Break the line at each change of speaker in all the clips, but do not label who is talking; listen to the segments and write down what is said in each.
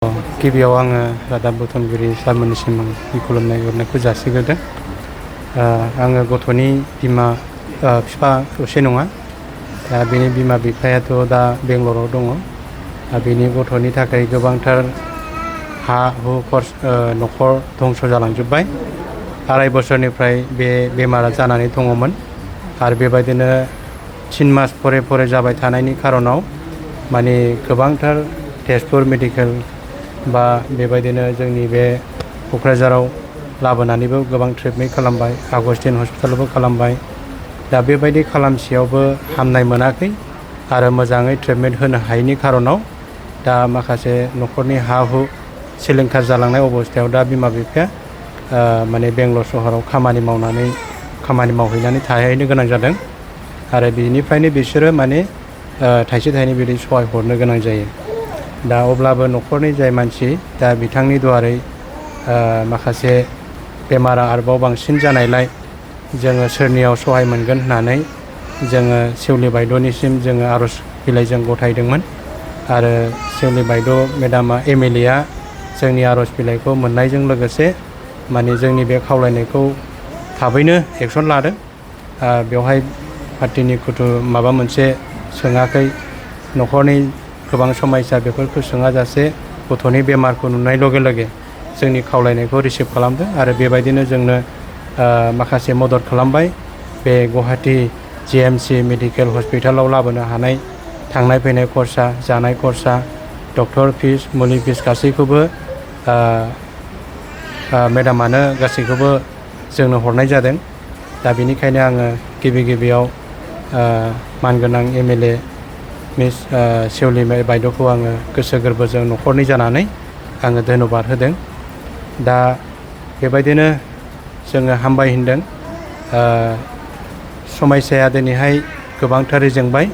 गिबियाव आङो रादाब बुथुमगिरि सारमोननिसिम खुलुमनाय हरनायखौ जासिग्रोदों। आङो गथ'नि बिमा बिफा असे नङा। दा बेनि बिमा बिफायाथ' दा बेंगलराव दङ। बेनि गथ'नि थाखाय गोबांथार हा हु न'खर धंस जालांजोब्बाय। 2.5 बोसोरनिफ्राय बे बेमारा जानानै दङमोन आरो बेबायदिनो 3 मास फरे जाबाय थानायनि खारनाव माने गोबांथार तेजपुर मेडिकेल बा बेबायदिनो जोंनि बे क'क्राझाराव लाबोनानैबो गोबां ट्रिटमेन्ट खालामबाय, आगस्टिन हस्पिटालावबो खालामबाय। दा बेबायदि खालामसेयावबो हामनाय मोनाखै आरो मोजाङै ट्रिटमेन्ट होनो हायैनि खारनाव दा माखासे न'खरनि हा हु सिलिंखार जालांनाय अबस्थायाव दा बिमा बिफाया माने बेंगलर सहराव खामानि मावहैनानै थाहैनो गोनां जादों आरो बिनिफ्रायनो बिसोरो माने थाइसे थाइनै बिदि सहाय हरनो गोनां जायो। दा अब्लाबो न'खरनि जाय मानसि दा बिथांनि दुवारै माखासे बेमारा आरोबाव बांसिन जानायलाय जोङो सोरनियाव सहाय मोनगोन होननानै जोङो सेउलि बायद'निसिम जोङो आर'ज बिलाइ जों गथायदोंमोन आरो सेउलि बायद' मेडामा MLA आ जोंनि आर'ज बिलाइखौ मोननायजों लोगोसे माने जोंनि बे खावलायनायखौ थाबैनो एक्सन लादों। बेवहाय पार्टिनि माबा मोनसे सोङाखै, न'खरनि गोबां समस्या बेफोरखौ सोङाजासे गथ'नि बेमारखौ नुनाय लगे लगे जोंनि खावलायनायखौ रिसिभ खालामदों आरो बेबायदिनो जोंनो माखासे मदद खालामबाय। बे गुवाहाटी GMC मेडिकेल हस्पिटालाव लाबोनो हानाय थांनाय फैनाय खरसा, जानाय खरसा, डक्टर फिस, मुलि फिस गासैखौबो मेडामानो गासैखौबो जोंनो हरनाय जादों। दा बेनिखायनो आङो गिबियाव मानगोनां MLA मिस सेउलि बायद'खौ आङो गोसो गोरबोजों न'खरनि जानानै आङो धन्यबाद होदों। दा बेबायदिनो जोङो हामबाय होनदों। समस्याया दिनैहाय गोबांथारै जोंबाय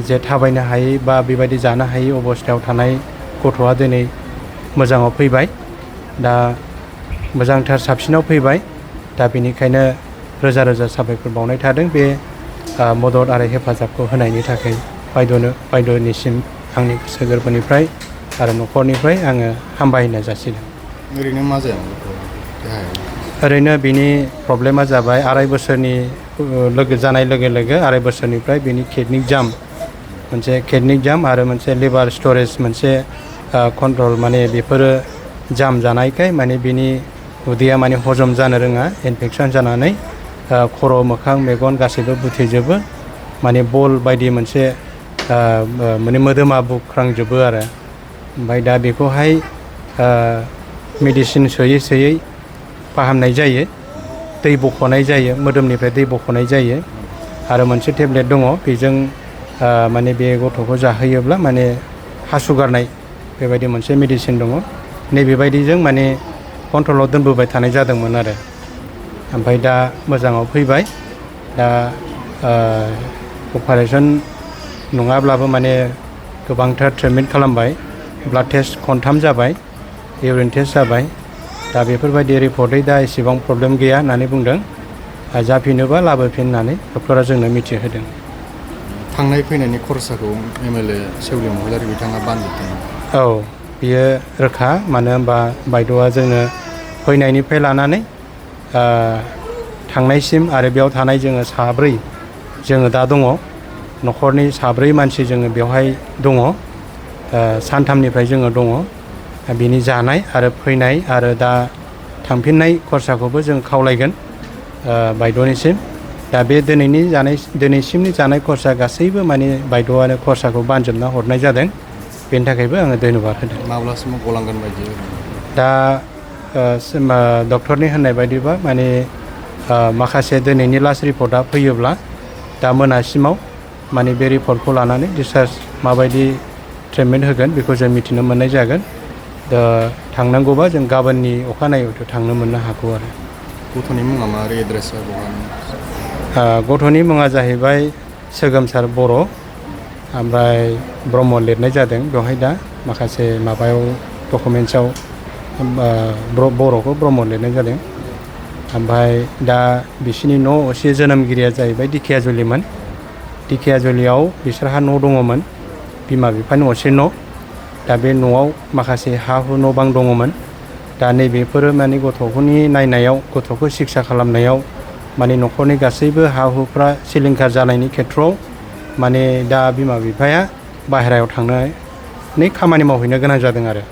जे थाबायनो हायै बा बेबायदि जानो हायै अबस्थायाव थानाय गथ'आ दिनै मोजाङाव फैबाय। दा मोजांथार साबसिनाव फैबाय। दा बेनिखायनो रोजा रोजा साबायखर बावनाय थादों बे मदद आरो हेफाजाबखौ होनायनि थाखाय बायद'निसिम आंनि गोसो गोरबोनिफ्राय आरो न'खरनिफ्राय आङो हामबाय होनना जासिदों।
ओरैनो मा जायामोन देहाया?
ओरैनो बिनि प्रब्लेमा जाबाय 2.5 बोसोरनि जानाय लोगो 2.5 बोसोरनिफ्राय बिनि किडनिक जाम आरो मोनसे लिभार स्टरेज मोनसे कन्ट्रल माने बेफोरो जाम जानायखाय माने बिनि उदैया माने हजम जानो रोङा, इनफेकसन जानानै खर' मोखां मेगन गासैबो बुथेजोबो, माने बल बायदि मोनसे माने मोदोमा बुख्रांजोबो आरो। ओमफ्राय दा बेखौहाय मेडिसिन सोयै फाहामनाय जायो, दै बख'नाय जायो, मोदोमनिफ्राय दै बख'नाय जायो आरो मोनसे टेब्लेट दङ बेजों माने बे गथ'खौ जाहोयोब्ला माने हासुगारनाय बेबायदि मोनसे मेडिसिन दङ। नैबेबायदिजों माने कन्ट्रलाव दोनबोबाय थानाय जादोंमोन आरो। ओमफ्राय दा मोजाङाव फैबाय। दा अपारेसन नङाब्लाबो माने गोबांथार ट्रिटमेन्ट खालामबाय। ब्लाड टेस्ट 3 जाबाय, इउरिन टेस्ट जाबाय। दा बेफोरबायदि रिपर्टै दा एसेबां प्रब्लेम गैया होननानै बुंदों। जाफिनोबा लाबोफिन होननानै डक्टरा जोंनो मिथिहोदों।
थांनाय फैनायनि खरसाखौ MLA सेउलि महिलारि बिथाङा बानजोबदों।
औ, बियो रोखा। मानो होनबा बायद'आ जोंनो फैनायनिफ्राय लानानै थांनायसिम आरो बेयाव थानाय जोङो 7 जोङो दा दङ। न'खरनि 7 मानसि जोङो बेवहाय दङ। सानथामनिफ्राय जोङो दङ। बिनि जानाय आरो फैनाय आरो दा थांफिननाय खरसाखौबो जों खावलायगोन बायद'निसिम। दा बे दिनैसिमनि जानाय खरसा गासैबो माने बायद'आनो खरसाखौ बानजोबना हरनाय जादों। बेनि थाखायबो आङो धन्यबाद होदों।
माब्लासिमाव गलांगोन बायदि?
दा डक्टरनि होननाय बायदिबा माने माखासे दिनैनि लास्ट रिपर्टआ फैयोब्ला दा मोनासिमाव माने बे रिपर्टखौ लानानै डिसचार्ज माबायदि ट्रिटमेन्ट होगोन बेखौ जों मिथिनो मोननाय जागोन। दा थांनांगौबा जों गाबोननि अखानायैथ' थांनो मोननो हागौ आरो।
गथ'नि मुङा मा आरो एड्रेसा बहा?
गथ'नि मुङा जाहैबाय सोगोमसार बर', ओमफ्राय ब्रह्म लिरनाय जादों बेवहाय दा माखासे माबायाव डकुमेन्ट्सआव बर'खौ ब्रह्म लिरनाय जादों। ओमफ्राय दा बिसिनि न' असे जोनोमगिरिया जाहैबाय दिखियाजुलिमोन। दिखियाजुलियाव बिसोरहा न' दङमोन, बिमा बिफानि असे न'। दा बे न'आव माखासे हा हु न' बां दङमोन दा नैबेफोरो माने गथ'फोरनि नायनायाव गथ'खौ सिखिसा खालामनायाव माने न'खरनि गासैबो हा हुफ्रा सिलिंखार जानायनि खेथ्रआव माने दा बिमा बिफाया बाहेरायाव थांनानै खामानि मावहैनो गोनां जादों आरो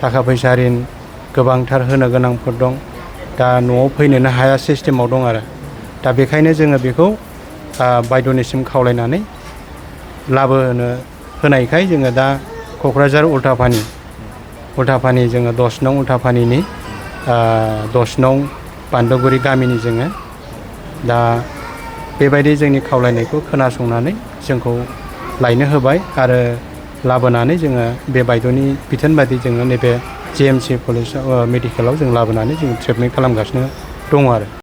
थाखा फैसा रिन गोबांथार होनो गोनांफोर दं दा न'आव फैनोनो हाया सिस्टेमाव दं आरो दा बेखायनो जोङो बेखौ बायद'निसिम खावलायनानै लाबोनो होनायखाय जोङो दा क'क्राझार उल्थापानि जोङो 10 नं उल्थापानिनि 10 नं बान्दोगुरि गामिनि जोङो दा बेबायदि जोंनि खावलायनायखौ खोनासंनानै जोंखौ लायनो होबाय आरो लाबोनानै जोङो बे बायद'नि बिथोन बायदि जोङो नैबे GMC मेडिकेलाव जों लाबोनानै जों ट्रिटमेन्ट खालामगासिनो दङ आरो